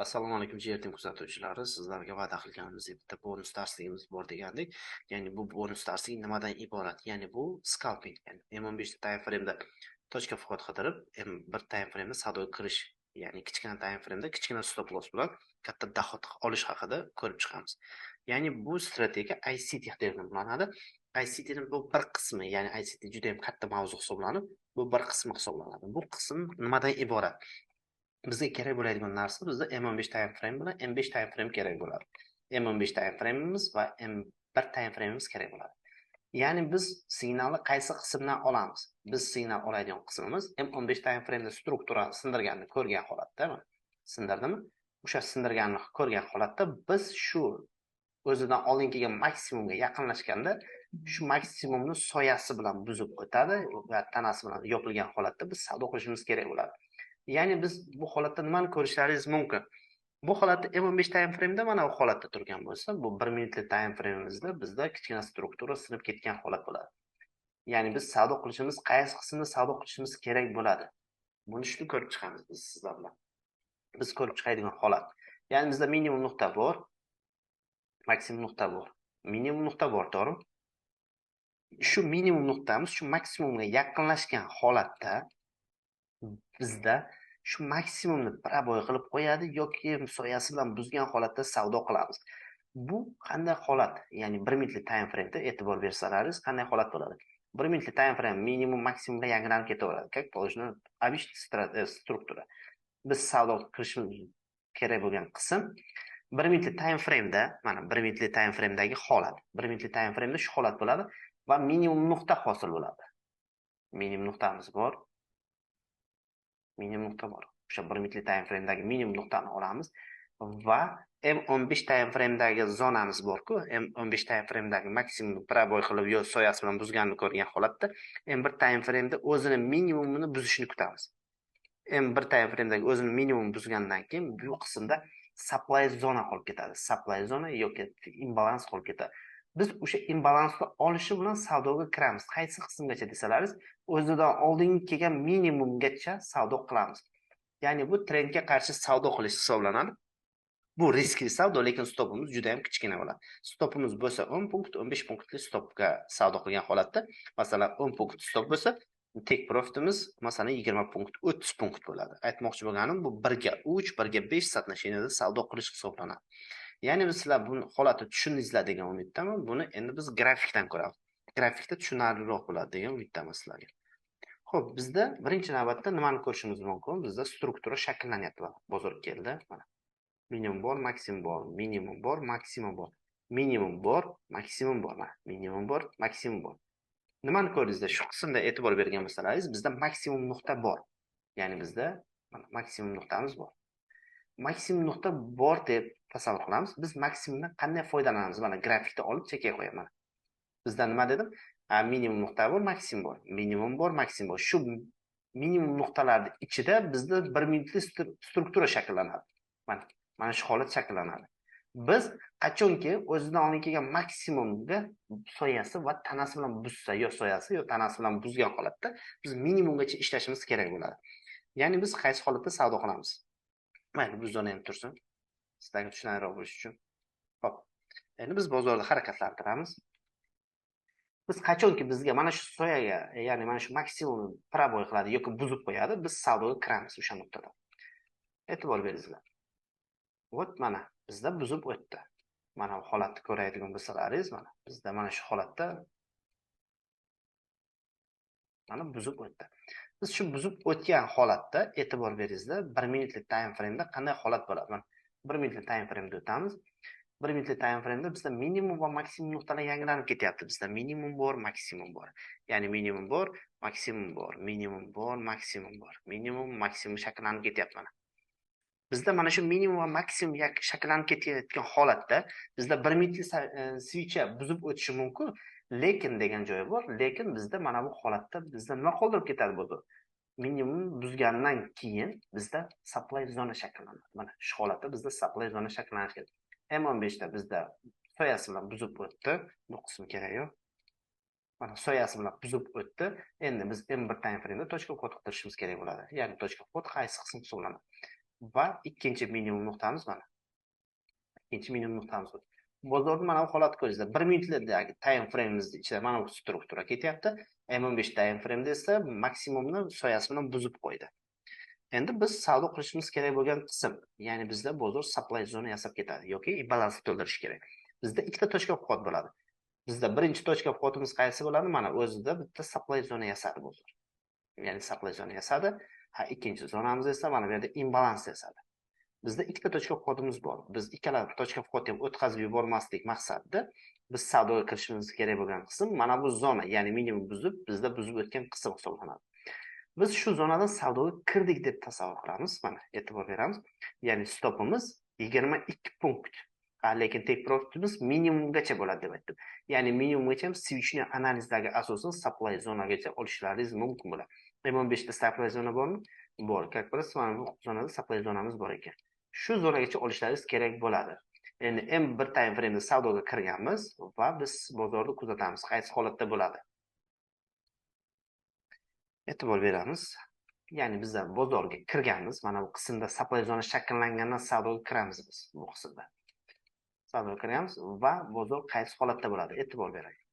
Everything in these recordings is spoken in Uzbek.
Assalomu alaykum GRTM kuzatuvchilari, sizlarga va'da qilganimizdek bitta bonus darsligimiz bor degandik. Ya'ni bu bonus darslik nimadan iborat? Ya'ni bu scalping, ya'ni M15 time frame'da точка вход qidirib, M1 time frame'da savdoga kirish, ya'ni kichkina time frame'da kichkina stop loss bilan katta доход olish haqida ko'rib chiqamiz. Ya'ni bu strategiya ICT deb nomlanadi. ICTning bu bir qismi, ya'ni ICT juda ham katta mavzu hisoblanib, bu bir qismi hisoblanadi. Bu qism nimadan iborat? Bizga kerak bo'ladigan narsa, bizda M15 time frame bilan M5 time frame kerak bo'ladi. M15 time frame'imiz va M1 time frame'imiz kerak bo'ladi. Ya'ni biz signalni qaysi qismdan olamiz? Biz signal oladigan qismimiz M15 time frame'da struktura sindirganini ko'rgan holatda, sindirdimi? O'sha sindirganini ko'rgan holatda biz shu o'zidan oldin kelgan maksimumga yaqinlashganda shu maksimumni soyasi bilan buzib o'tadi va tanasi bilan yopilgan holatda biz savdo qilishimiz kerak bo'ladi. Ya'ni biz bu holatda nimani ko'rishlaringiz mumkin? Bu holatda M15 time frame'da mana bu holatda turgan bo'lsa, bu 1 minutlik time frame'imizda bizda kichkina struktura sinib ketgan holat bo'ladi. Ya'ni biz savdo qilishimiz, qaysi qismda savdo qilishimiz kerak bo'ladi? Buni shuni ko'rib chiqamiz biz sizlar bilan. Biz ko'rib chiqadigan holat. Ya'ni bizda minimum nuqta bor, maksimum nuqta bor. Minimum nuqta bor, to'g'rimi? Shu minimum nuqtamiz shu maksimumga yaqinlashgan holatda bizda shu maksimumni пробой qilib qo'yadi yoki soyasi bilan buzgan holatda savdo qilamiz. Bu qanday holat? Ya'ni 1 minutlik time frame'da e'tibor bersalaringiz qanday holat bo'ladi? 1 minutlik time frame minimum maksimumga yangilanib ketaveradi. Как положено, обычный struktura. Biz savdo qilishimiz kerak bo'lgan qism 1 minutlik time frame'da, mana 1 minutlik time frame'dagi holat. 1 minutlik time frame'da shu holat bo'ladi va minimum nuqta hosil bo'ladi. Minimum nuqtamiz bor. Minimum nuqta bor. O'sha 1 minutlik time frame'dagi minimum nuqtani olamiz va M15 time frame'dagi zonamiz bor-ku, M15 time frame'dagi maksimum пробой qilib yo soyasi bilan buzganini ko'rgan holatda M1 time frame'da o'zini minimumini buzishini kutamiz. M1 time frame'dagi o'zini minimum buzgandan keyin bu qismda supply zona qolib ketadi. Supply zona yoki imbalans qolib ketadi. Biz o'sha imbalansni olishi bilan savdoga kiramiz. Qaysi qismgacha desalaringiz, o'zidan oldingi kelgan minimumgacha savdo qilamiz. Ya'ni bu trendga qarshi savdo qilish hisoblanadi. Bu riskli savdo, lekin stopimiz juda ham kichkina bo'ladi. Stopimiz bo'lsa 10 punkt, 15 punktli stopga savdo qilgan holatda, masalan 10 punkt stop bo'lsa, take profitimiz masalan 20 punkt, 30 punkt bo'ladi. Aytmoqchi bo'lganim, bu 1ga 3, 1ga 5 соотношение da savdo qilish hisoblanadi. Ya'ni biz sizlar bu holatni tushundingizlar degan umiddaman. Buni endi biz grafikdan ko'ramiz. Grafikda tushunarliroq bo'ladi degan umiddaman sizlarga. Xo'p, bizda birinchi navbatda nimani ko'rishimiz mumkin? Bizda struktura shakllanyapti. Bozor keldi. Mana. Minimum bor, maksimum bor, minimum bor, maksimum bor. Minimum bor, maksimum bor. Mana minimum bor, maksimum bor. Nimani ko'rdingizlar? Shu qismda e'tibor bergan bo'lsalaringiz, bizda maksimum nuqta bor. Ya'ni bizda mana maksimum nuqtamiz bor. Maksimum nuqta bor deb tasavvur qilamiz. Biz maksimumdan qanday foydalanamiz? Mana grafikda olib chekka qo'yaman. Bizda nima dedim? Minimum nuqta bor, maksimum bor. Minimum bor, maksimum bor. Shu minimum nuqtalarning ichida bizda 1 minutlik struktura shakllanadi. Mana shu holat shakllanadi. Biz qachonki o'zidan oldin kelgan maksimumga soyasi va tanasi bilan buzsa, yo soyasi, yo tanasi bilan buzgan holatda biz minimumgacha ishlashimiz kerak bo'ladi. Ya'ni biz qaysi holatda savdo qilamiz? Mayli, bu zona ham tursin. Sizlarga tushunarliroq bo'lishi uchun. Xo'p. Endi biz bozorda harakatlantiramiz. Biz qachonki bizga mana shu soyaga, ya'ni mana shu maksimum пробой qiladi yoki buzib qo'yadi, biz savdoga kiramiz o'sha nuqtada. E'tibor beringizlar. Вот mana bizda buzib o'tdi. Mana bu holatni ko'radigan bo'lsalaringiz, mana bizda mana shu holatda mana buzib o'tdi. Biz shu buzib o'tgan holatda e'tibor beringizlar, 1 minutlik time frame'da qanday holat bo'ladi? Mana 1 minutlik time frame'da o'tamiz. 1 minutlik time frame'da bizda minimum va maksimum nuqtalar yangilanib ketyapti. Bizda minimum bor, maksimum bor. Ya'ni minimum bor, maksimum bor, minimum bor, maksimum bor. Minimum, maksimum shakllanib ketyapti mana. Bizda mana shu minimum va maksimum shakllanib ketayotgan holatda bizda 1 minutlik свеча buzib o'tishi mumkin, lekin degan joyi bor, lekin bizda mana bu holatda bizda nima qoldirib ketadi bu? Minimum buzgandan keyin bizda supply zona shakllanadi. Mana shu holatda bizda supply zona shakllanishi kerak. M15 da bizda soyasi bilan buzib o'tdi. Bu qismi kerak yo'q. Mana soyasi bilan buzib o'tdi. Endi biz M1 time frame'da точка вход qidirishimiz kerak bo'ladi. Ya'ni точка вход qaysi qism hisoblanadi? Va ikkinchi minimum nuqtamiz mana. Ikkinchi minimum nuqtamiz. Bozorda mana bu holat ko'ringizlar. 1 minutlardagi time frame'imiz ichida mana bu struktura ketyapti. M15 time frame'da esa maksimumni soyasi bilan buzib qo'ydi. Endi biz savdo qilishimiz kerak bo'lgan qism, ya'ni bizda bozor supply zona yasab ketadi yoki imbalans to'ldirish kerak. Bizda ikkita tochka vxod bo'ladi. Bizda birinchi tochka vxodimiz qaysi bo'ladi? Mana o'zida bitta supply zona yasadi bozor. Ya'ni supply zona yasadi. Ha, ikkinchi zonamiz esa mana bu yerda imbalans yasadi. Bizda ikkita tochka vxodimiz bor. Biz ikkala tochka vxodni ham o'tkazib yubormaslik maqsadida biz savdoga kirishimiz kerak bo'lgan qism mana bu zona, ya'ni minimum buzib, bizda buzib o'tgan qism hisoblanadi. Biz shu zonadan savdoga kirdik deb tasavvur qilamiz. Mana e'tibor beramiz. Ya'ni stopimiz 22 punkt. Lekin take profitimiz minimumgacha bo'ladi deb aytdim. Ya'ni minimumgacha ham свечной analizdagi asosan supply zonagacha olishlaringiz mumkin bo'ladi. M15 da supply zona bormi? Bor. Как bilasiz, mana bu zonada supply zonamiz bor ekan. Shu zonagacha olishlaringiz kerak bo'ladi. Endi M1 time frame'da savdoga kirganmiz va biz bozorni kuzatamiz. Qaysi holatda bo'ladi? E'tibor beramiz. Ya'ni biz bozorga kirganmiz. Mana bu qismda supply zona shakllangandan savdoga kiramiz biz bu qismda. Savdoga kiramiz va bozor qaysi holatda bo'ladi? E'tibor beraylik.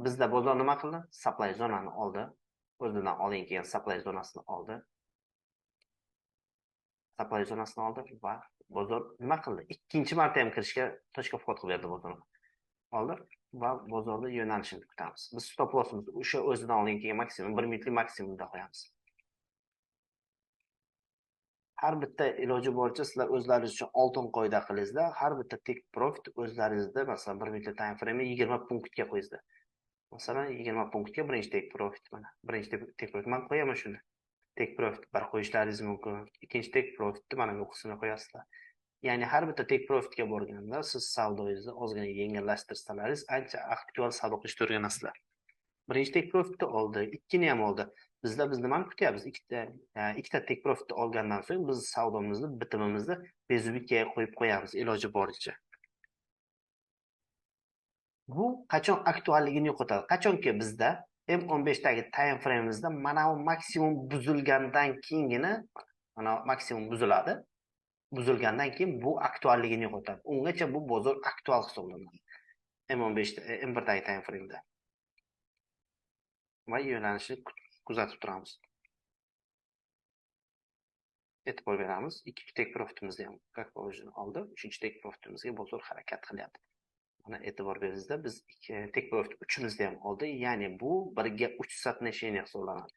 Bizda bozor nima qildi? Supply zonani oldi. O'zidan oldin kelgan supply zonasini oldi. Supply zonasini oldi va bozor nima qildi? Ikkinchi marta ham kirishga tochka vxod qilib berdi bozor. Oldi va bozorda yo'nalishini kutamiz. Biz stop lossimizni o'sha o'zidan oldin kelgan maksimum 1 minutlik maksimumda qo'yamiz. Har bitta iloji boricha sizlar o'zlaringiz uchun oltin qoida qilingizlar. Har bitta take profit o'zlaringizda, masalan, 1 minutlik time frame 20 punktga qo'yingizlar. Masalan, 20 punktga birinchi take profit mana. Birinchi take profit men qo'yaman shuni. Take profit bir qo'yishlaringiz mumkin. Ikkinchi take profitni mana bu qismga qo'yasizlar. Ya'ni har bitta take profitga borganda siz savdoyingizni ozgina yengillashtirsalaringiz ancha aktual savdo qilishni o'rganasizlar. Birinchi take profitni oldi, ikkini ham oldi. Bizda biz nimani kutyapmiz? Ikkita take profitni olgandan so'ng biz savdomizni, bitimimizni bezubitga qo'yib qo'yamiz iloji boricha. Bu qachon aktualligini yo'qotadi? Qachonki bizda M15 dagi time frame'imizda mana bu maksimum buzilgandan keyingina mana maksimum buziladi. Buzilgandan keyin bu aktualligini yo'qotadi. Ungacha bu bozor aktual hisoblanadi. M15 da, M1 dagi time frame'da. Va yo'nalishni kuzatib turamiz. E'tibor beramiz. Ikkinchi take profitimizni ham как положено oldi. Uchinchi take profitimizga bozor harakat qilyapti. Mana e'tibor beringizda, biz take profit uchimizni ham oldi. Ya'ni bu 1ga 3 соотношение hisoblanadi.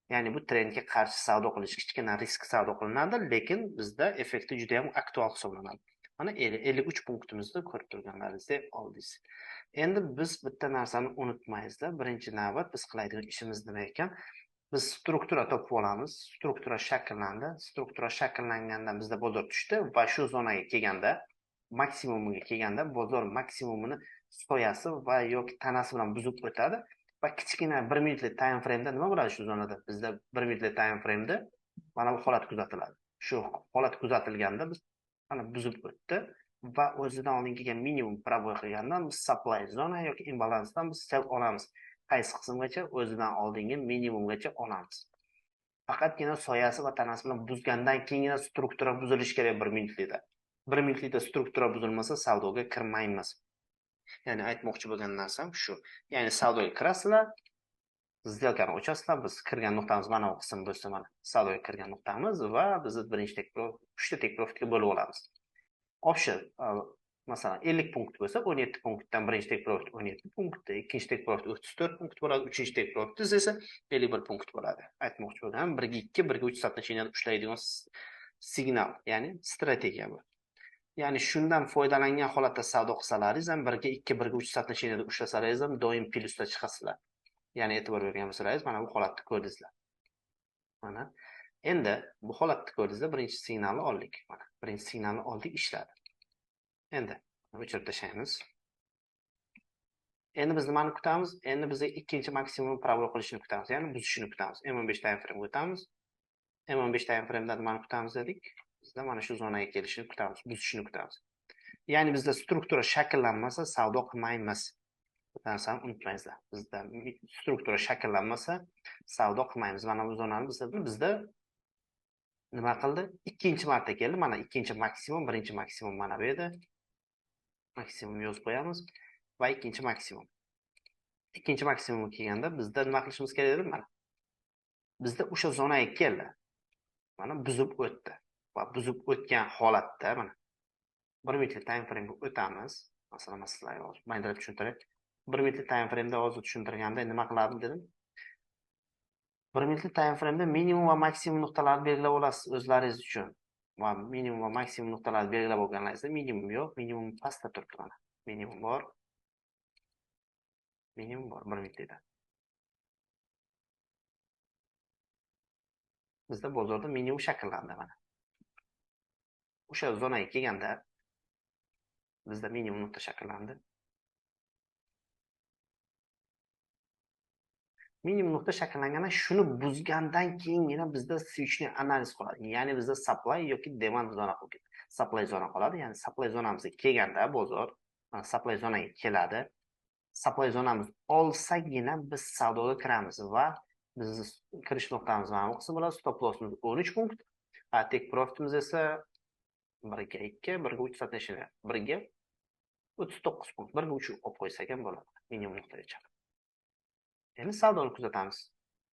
Ya'ni bu trendga qarshi savdo qilish kichkina risk savdo qilinadi, lekin bizda effekti juda ham aktual hisoblanadi. Mana 53 punktimizni ko'rib turganlaringizdek oldingiz. Endi biz bitta narsani unutmaysizlar. Birinchi navbat biz qiladigan ishimiz nima ekan? Biz struktura topib olamiz. Struktura shakllandi. Struktura shakllangandan bizda bozor tushdi va shu zonaga kelganda, maksimumiga kelganda bozor maksimumini soyasi va yoki tanasi bilan buzib o'tadi va kichkina 1 minutlik time frame'da nima bo'ladi shu zonada? Bizda 1 minutlik time frame'da mana bu holat kuzatiladi. Shu holat kuzatilganda biz mana buzib o'tdi va o'zidan oldin kelgan minimum proboy qilgandan biz supply zona yoki imbalansdan biz sell olamiz. Qaysi qismgacha? O'zidan oldingi minimumgacha olamiz. Faqatgina soyasi va tanasi bilan buzgandan keyingina struktura buzilishi kerak 1 minutlikda. 1 minutlikda struktura buzilmasa savdoga kirmaymiz. Ya'ni aytmoqchi bo'lgan narsam shu. Ya'ni savdoga kirasizlar, сделкani ochasizlar, biz kirgan nuqtamiz mana bu qism bo'lsa, mana savdoga kirgan nuqtamiz va biz birinchi take profit, uchta take profitga bo'lib olamiz. Общий, masalan, 50 punkt bo'lsa, 17 punktdan birinchi take profit 17 punkt, ikkinchi take profit 34 punkt bo'ladi, uchinchi take profit esa 51 punkt bo'ladi. Aytmoqchi bo'lganim 1ga 2, 1ga 3 соотношениеda ushlaydigan signal, ya'ni strategiya bu. Ya'ni shundan foydalangan holatda savdo qilsalaringiz ham 1ga 2, 1ga 3 соотношениеda ushlasangiz ham doim plyusda chiqasizlar. Ya'ni e'tibor bergan bo'lsangiz, mana bu holatni ko'rdingizlar. Mana endi bu holatni ko'rdingizlar, birinchi signalni oldik. Mana birinchi signalni oldik, ishladi. Endi o'chirib tashlaymiz. Endi biz nimani kutamiz? Endi biz ikkinchi maksimum proboy qilishini kutamiz, ya'ni buzishini kutamiz. M15 time frame o'tamiz. M15 time frame'da nimani kutamiz dedik? Bizda mana shu zonaga kelishini kutamiz, buzishini kutamiz. Ya'ni bizda struktura shakllanmasa savdo qilmaymiz. Bu narsani unutmaysizlar. Bizda struktura shakllanmasa savdo qilmaymiz. Mana bu zonani bizda nima qildi? Ikkinchi marta keldi. Mana ikkinchi maksimum, birinchi maksimum mana bu yerda. Maksimum yozib qo'yamiz va ikkinchi maksimum. Ikkinchi maksimum kelganda bizda nima qilishimiz kerak edi? Mana bizda o'sha zonaga keldi. Mana buzib o'tdi. Va buzib o'tgan holatda mana 1 minutlik time frame'ga o'tamiz. Masalan, men sizlarga hozir maydalab tushuntiray. 1 minutlik time frame'da hozir tushuntirganda nima qilardim dedim. 1 minutlik time frame'da minimum va maksimum nuqtalarni belgilab olasiz o'zlaringiz uchun. Va minimum va maksimum nuqtalarni belgilab olganlaringizda minimum yo'q, minimum pastda turibdi mana. Minimum bor. Minimum bor 1 minutlikda. Bizda bozorda minimum shakllandi mana. O'sha zonaga kelganda bizda minimum nuqta shakllandi. Minimum nuqta shakllanganda shuni buzgandan keyingina bizda switchni analiz qoladi. Ya'ni bizda supply yoki demand zona qoladi. Supply zona qoladi. Ya'ni supply zonamizga kelganda bozor mana supply zonaga keladi. Supply zonamiz olsagina biz savdoga kiramiz va bizni kirish nuqtamiz mana bu qism bo'ladi. Stop lossimiz 13 punkt, take profitimiz esa 1ga 2, 1ga 3 соотношение, 1ga 39 punkt, 1ga 3 olib qo'ysak ham bo'ladi minimum nuqtagacha. Endi savdoni kuzatamiz.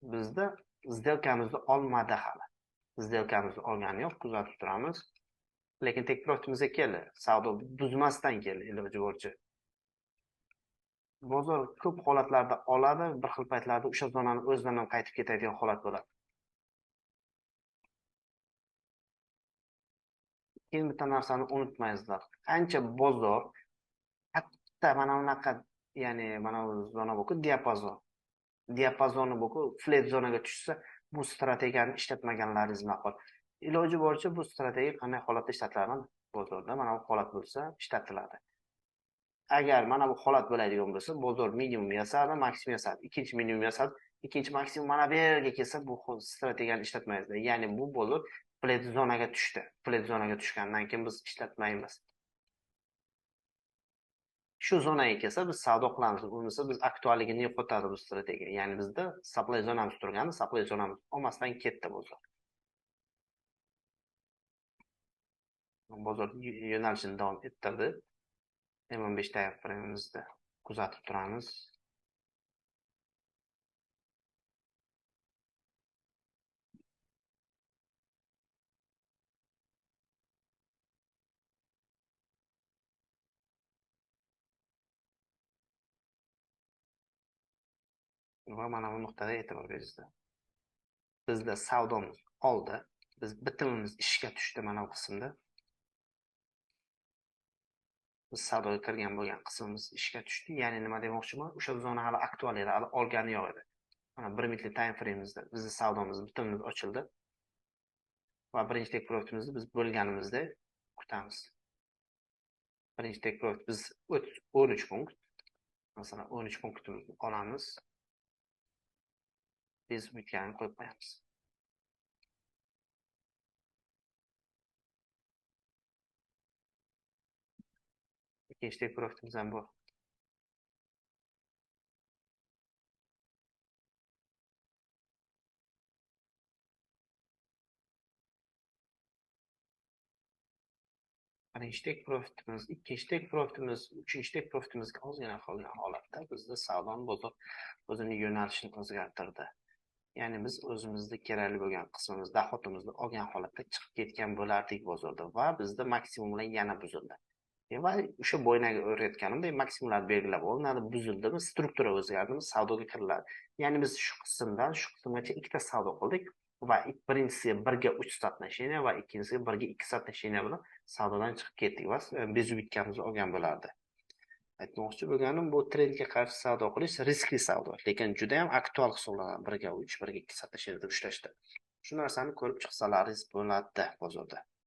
Bizda сделкamizni olmadi hali. Сделкamizni olgani yo'q, kuzatib turamiz. Lekin take profitimizga keldi. Savdo buzmasdan keldi iloji boricha. Bozor ko'p holatlarda oladi, bir xil paytlarda o'sha zonani o'zidan ham qaytib ketadigan holat bo'ladi. Keyin bitta narsani unutmaysizlar. Qancha bozor katta mana bunaqa, ya'ni mana bu zona bu diapazon. Diapazoni bu flat zonaga tushsa, bu strategiyani ishlatmaganlaringiz ma'qul. Iloji boricha bu strategiya qanday holatda ishlatiladi? Bozorda mana bu holat bo'lsa ishlatiladi. Agar mana bu holat bo'ladigan bo'lsa, bozor minimum yasadi, maksimum yasadi, ikkinchi minimum yasadi, ikkinchi maksimum mana bu yerga kelsa, bu strategiyani ishlatmaymiz. Ya'ni bu bozor flat zonaga tushdi. Flat zonaga tushgandan keyin biz ishlatmaymiz. Shu zonaga kelsa biz savdo qilamiz, bo'lmasa biz aktualligini yo'qotadi bu strategiya. Ya'ni bizda supply zonamiz turgani, supply zonamiz olmasdan ketdi bozor. Bozor yo'nalishini davom ettirdi. M15 time frame'imizda kuzatib turamiz. Va mana bu nuqtada e'tibor beringizlar. Bizda savdomiz oldi. Biz bitimimiz ishga tushdi mana bu qismda. Biz savdoga kirgan bo'lgan qismimiz ishga tushdi. Ya'ni nima demoqchiman? O'sha zona hali aktual edi, hali olgani yo'q edi. Mana 1 minutlik time frame'imizda bizni savdomiz, bitimimiz ochildi. Va birinchi take profitimizni biz bo'lganimizda kutamiz. Birinchi take profit biz 13 punkt. Masalan, 13 punktimizni olamiz. Biz bitganini qo'yib qo'yamiz. Ikkinchi take profitimiz ham bor. Birinchi take profitimiz, ikkinchi take profitimiz, uchinchi take profitimizga ozgina qolgan holatda bizda savdoni bozor o'zining yo'nalishini o'zgartirdi. Ya'ni biz o'zimizda kerakli bo'lgan qismimiz, daxotimizni olgan holatda chiqib ketgan bo'lardik bozorda va bizda maksimumlar yana buzildi. Va o'sha bo'ynaga o'rgatganimdek maksimumlar belgilab olinadi, buzildimi, struktura o'zgardimi, savdoga kiriladi. Ya'ni biz shu qismdan shu qismgacha ikkita savdo qildik va birinchisiga 1ga 3 соотношение va ikkinchisiga 1ga 2 соотношение bilan savdodan chiqib ketdik va bezubitgamizni olgan bo'lardi. Aytmoqchi bo'lganim, bu trendga qarshi savdo qilish riskli savdo, lekin juda ham aktual hisoblanadi 1ga 3, 1ga 2 соотношение deb ushlashda. Shu narsani ko'rib chiqsalaringiz bo'ladi bozorda.